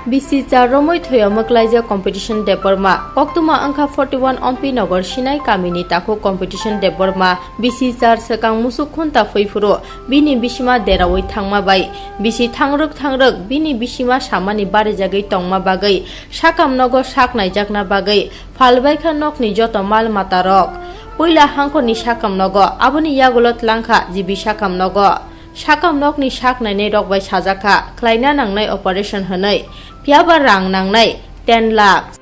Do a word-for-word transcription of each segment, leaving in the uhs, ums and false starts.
Bisi char romwi thwi omo klaijak Competition Debbarma. Koktwma wngkha forty one Ompi Nagar Sinai kamini takhuk Competition Debbarma. Bisi char swkang musuk khunta phwiphuru bini bisima deraui thangma bai bisi thangrwk thangrwk bini bisima samani barijagwi tongma bagwi sakam nogo sak naijakna bagwi phalbaikha nokni joto mal matarok. Puila hangkhorni sakam nogo, aboni yagulo tlangkha G B sakam nogo. Sakam nokni sak nainai rok bai sajak kha, khlaina nangnai operation hwnwi, phiyaba rang nangnai ten lakh.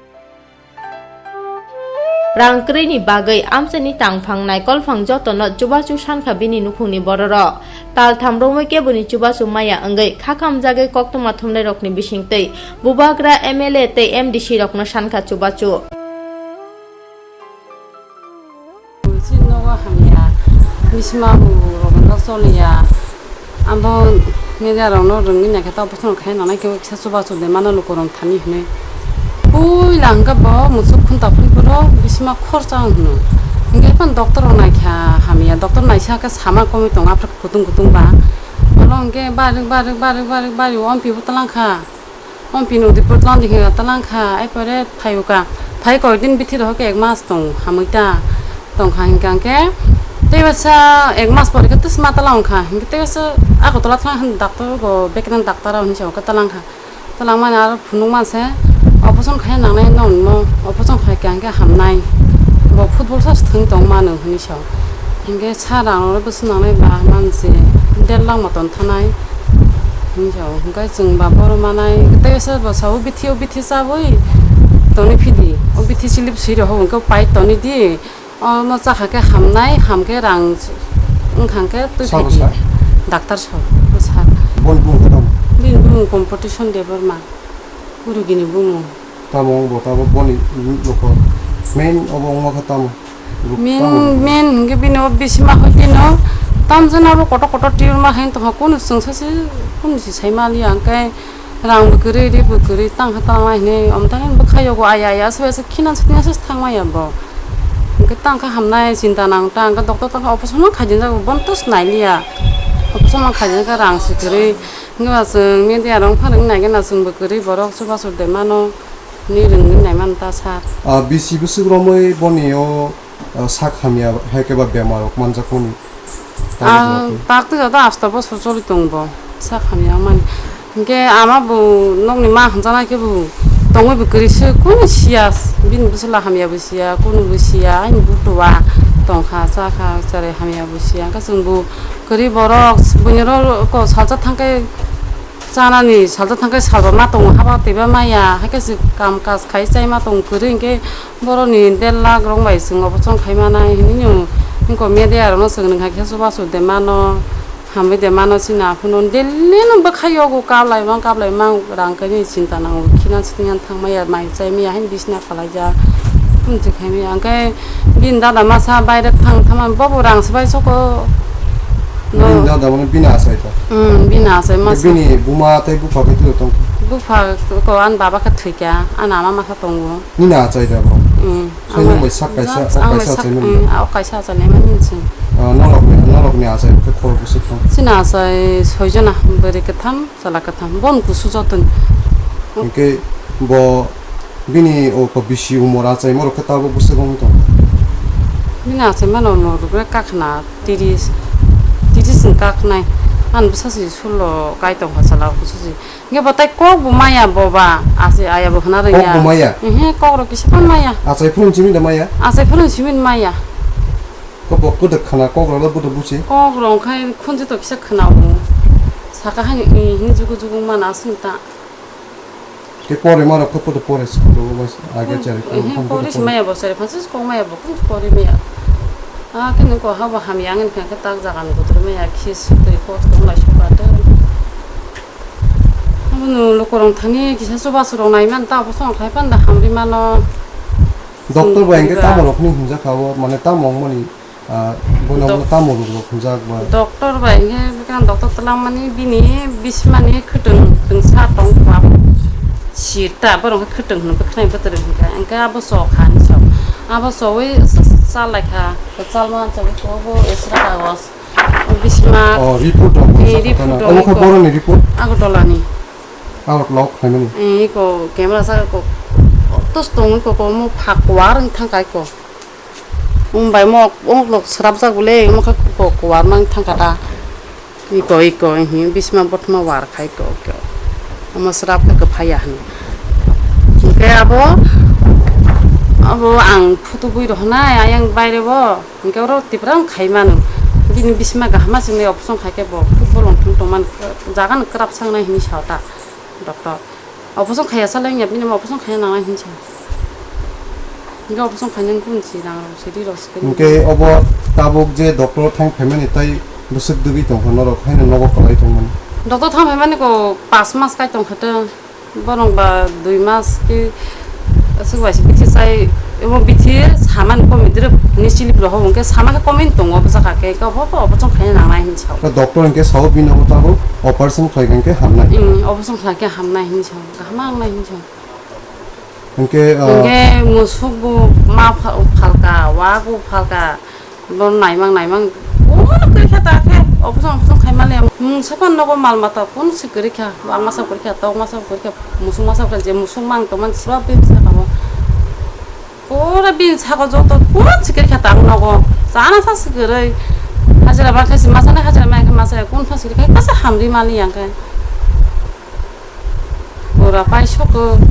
Rang kwrwini bagwi amchaini tangphang naikolphang jotono chubachu sankha bini nukhungni bororok. Taltham romwi keboni chubachu maya wngwi kha khamjagwi koktwma thumnairokni bisingtwi bubagra M L A tei M D C rokno sankha chubachu. Chini nogo hamya, bisima bo rok no choliya. Abo media rok no rwngwi naikhe ta operation khai nanai khe kisa chubachu de mano lukurok thani hinwi. Puila hwnkhe bo musuk khunta phuri phuru bisima khorsa hwno. Hwnkhe phano doctor rok naikha hamya, doctor naisa khe sama komwi tongo aphuru kutung kutung ba. Oro hwnkhe barwk barwk barwk barwk barwk ompibo twlangkha. Ompi nodi putlang dikhe talangkha, ai pore phaiuka. Phai koidin bithi rohok ek mas tong, hamwi ta tongkha hinkha hwnkhe. Tei basa ek mas pore khe twsma talangkha. Hinkhe tei basa Agartala thang hin doctor go, bekran doctor hinwi sa talangkha. Talangmani aro phunukma se operation khai nangnai nongno, operation khai kha hwnkhe hamnai. Bo football sa thwng tong mano hinwi sa. Hinkhe sa rang rok bwswk nangnai ba manse der lakh moton thanai hinwi sa. Hinkhe chwng ba bohrok manai tei se bo sa o bithi o bithi chabwi tonwi phidi. O bithi slip swi rok hwnkhe pai tonwi di. Omo chakha khe hamnai, hamkhe rang wngkha khe twi Sabo phai di. Sa? Doctor sabo sa. Boni bumung khe tamo? Bini bumung Competition Debbarma. Gurugini bumung. Tamo wng bo, tamo boni nokho main obo wngma khe tamo? Bo Main, tamo? Main hwnkhe bini o bisima hoi phano tamjani abo kotor kotor tiyolma hai tongkha, kunu chwngsa se kunu se sai maliya, hwnkhe rang bo kwrwi, ri bo kwrwi, tang kha tang lai hinwi, omtang bwkha yogo aya aya aswk aswk khina sitya se thang maya bo. Hwnkhe tang kha hamnai chinta nang ta, hwnkhe doctor tang kha operation no khaijinjak, bono to se nailiya, operation no khaijinjak rang se kwrwi. Hwnba chwng media rok phano wngna nai gana chwngbo kwrwi borok chubachu de mano, hinwi rwngwi nai mano ta sir. Ah, bisi bwswk romwi boni o, ah, sak hamya hai khe ba bemar rok manjakmani? Ah, tak twi jado asto bosor choli tong bo sak hamya mani. Hinkhe ama bo nokni ma hamjaknai khe bo tongwi bo kwrwi se kunu siya, bini bwswla hamya bo siya, kunu bo siya, ani butua tongkha, chakha, chare hamya bo siya, hwnkhe chwngbo kwrwi borok buini oro salsa thangkhe chanani salsa thangkhe salba ma tongo, haba twiba maya, haikhe se kam kaj khai chai ma tongo kwrwi, hinkhe borokni der lakh rok bai chwng operation khai manai hinwi nw, hinko media rokno chwng nwng hai khe chubachu de mano, hamwi de mano chini aphuru daily no bwkha yogo kablai mang kablai mang rang khe nini chinta nango, khina sitwngya thang maya, mai chai maya, haino bisna kalaijak, tun thwi khai maya, hwnkhe bini dada masa baire thang thangma bobo rang swbai soko. Bini dada mane bini achai ta? Hmm, bini achai masa. Bini buma tei bupha khe twi tong? Bupha ko ani baba khe thwikha, ani ama masa tongo. Nini achai da bo? Hmm. Soino bai sak kaisa, o kaisa achai mani. Hmm, o kaisa achai nai mani sing. Ah, norokni, norokni achai khe khorok bwswk tong? Chini achai soi jona, bwrwi kwtham, chwla kwtham, bon kusu jotoni. Hinkhe bo bini o ko bisi umor achai morok khe tabuk bwswk wng tong? Bini achai mano umor rok kakhna tiris, tiris ni kaknai. Ani bwsa si sullo kai tongkha chwla kusu si. Hinkhe bo tai kok bo maya bo ba, ase aya bo hwnna rwngya. Kok bo maya? Ehe, kok rok kisa phano maya. Achai phuru simi da maya? Achai phuru simi maya. Kok bo kwdwk khana kok rok le bodo buchi? Kok rok khai khunju to kisa khana o. Saka hani, eh, hini jugu jugu mana aswng ta. Ke pore ma rok khe bodo pore school o bai age chari ko. Ehe, pore si maya bo chari phansi kok maya bo khunju pore maya. Ah, khe nung ko habo hamya ang khe tak jaga ni bodo maya khis tei kok tong lai soka to. Abono lukurok thani kisa chubachu rok nai man ta, operation khai panda hamri mano. Doctor bai hwnkhe tamo rokni hwnjak kha o, mane tamo wngmani, ah, bono Doc-, tamo rok hwnjak ba? Doctor bai hwnkhe bwkha doctor twlang mani bini bisimani khwtwng twngsa tong kha. Sir ta borok hwnkhe khwtwng hwnwi bwkhwnai bwtwrwi hwnkhe, hwnkhe abo chok hani chok. Abo chowui cha-, cha-, chalai kha, chalma chowui ko bo extra kagos. Bisma. Oh, report rok ni, eh, report rok obo khe ni boroni report? Agartala ni. Out lock khlaimani. Eh, iko camera sa ko tos tong iko ko mo phak war thang kai ko. Mumbai mo ong lok srap jak bole mo kha ko ko war mang thang kata. Iko iko hi bisma botma war khai ko ko. Omo srap ka phaya han. Ke abo abo ang photo bui rohna ayang baire bo. Hingke oro Tipra wng khai mano. Bini bisima kahama simi operation khai khe bo football wng thung tongmani jaga no kwrap sangnai hinwi sao ta doctor. Operation khaiya salai wngya bini operation khaina nangnai hinwi sao. Hingke operation khaina wngkhe si nang rok si ri rok si khe. Hingke obo tabuk je doctor thang phaimani tai bwswk dugwi tongkha norok haino nogo kwlai tongmani. Doctor thang phaimani ko pas mas kai tongkha ta. Borok ba dui mas ke aswk bai se bithi sai, emo bithi saman komi dire ni chili bro ho hwnkhe sama khe komi tongo bwsa kha khe, khe bo bo operation khaina nangnai hin sao. Doctor hwnkhe sao bini obo tabuk operation khlai khe hamnai. Hmm, operation khlai khe hamnai hin sao, kaham nangnai hin sao. Hwnkhe, ah, hwnkhe musuk bo ma pha-, phalka, wa bo phalka. Bo naimang, naimang, kono kwrwi kha ta khe, operation, operation khai mali ang. Mungsa phano nogo mal mata, kono se kwrwi kha, bang masa kwrwi kha, tok masa kwrwi kha, musuk masa kwrwi kha, je musuk mang tongmani seba bini bwsa tongo. Pura bini saka joto, kono se kwrwi kha ta ang nogo. Chana sa se kwrwi. Hajira ba khe se masa nai, hajira ma khe masa, kono pha se kwrwi kha, kasa hamri mali ang khe. Pura pai soko.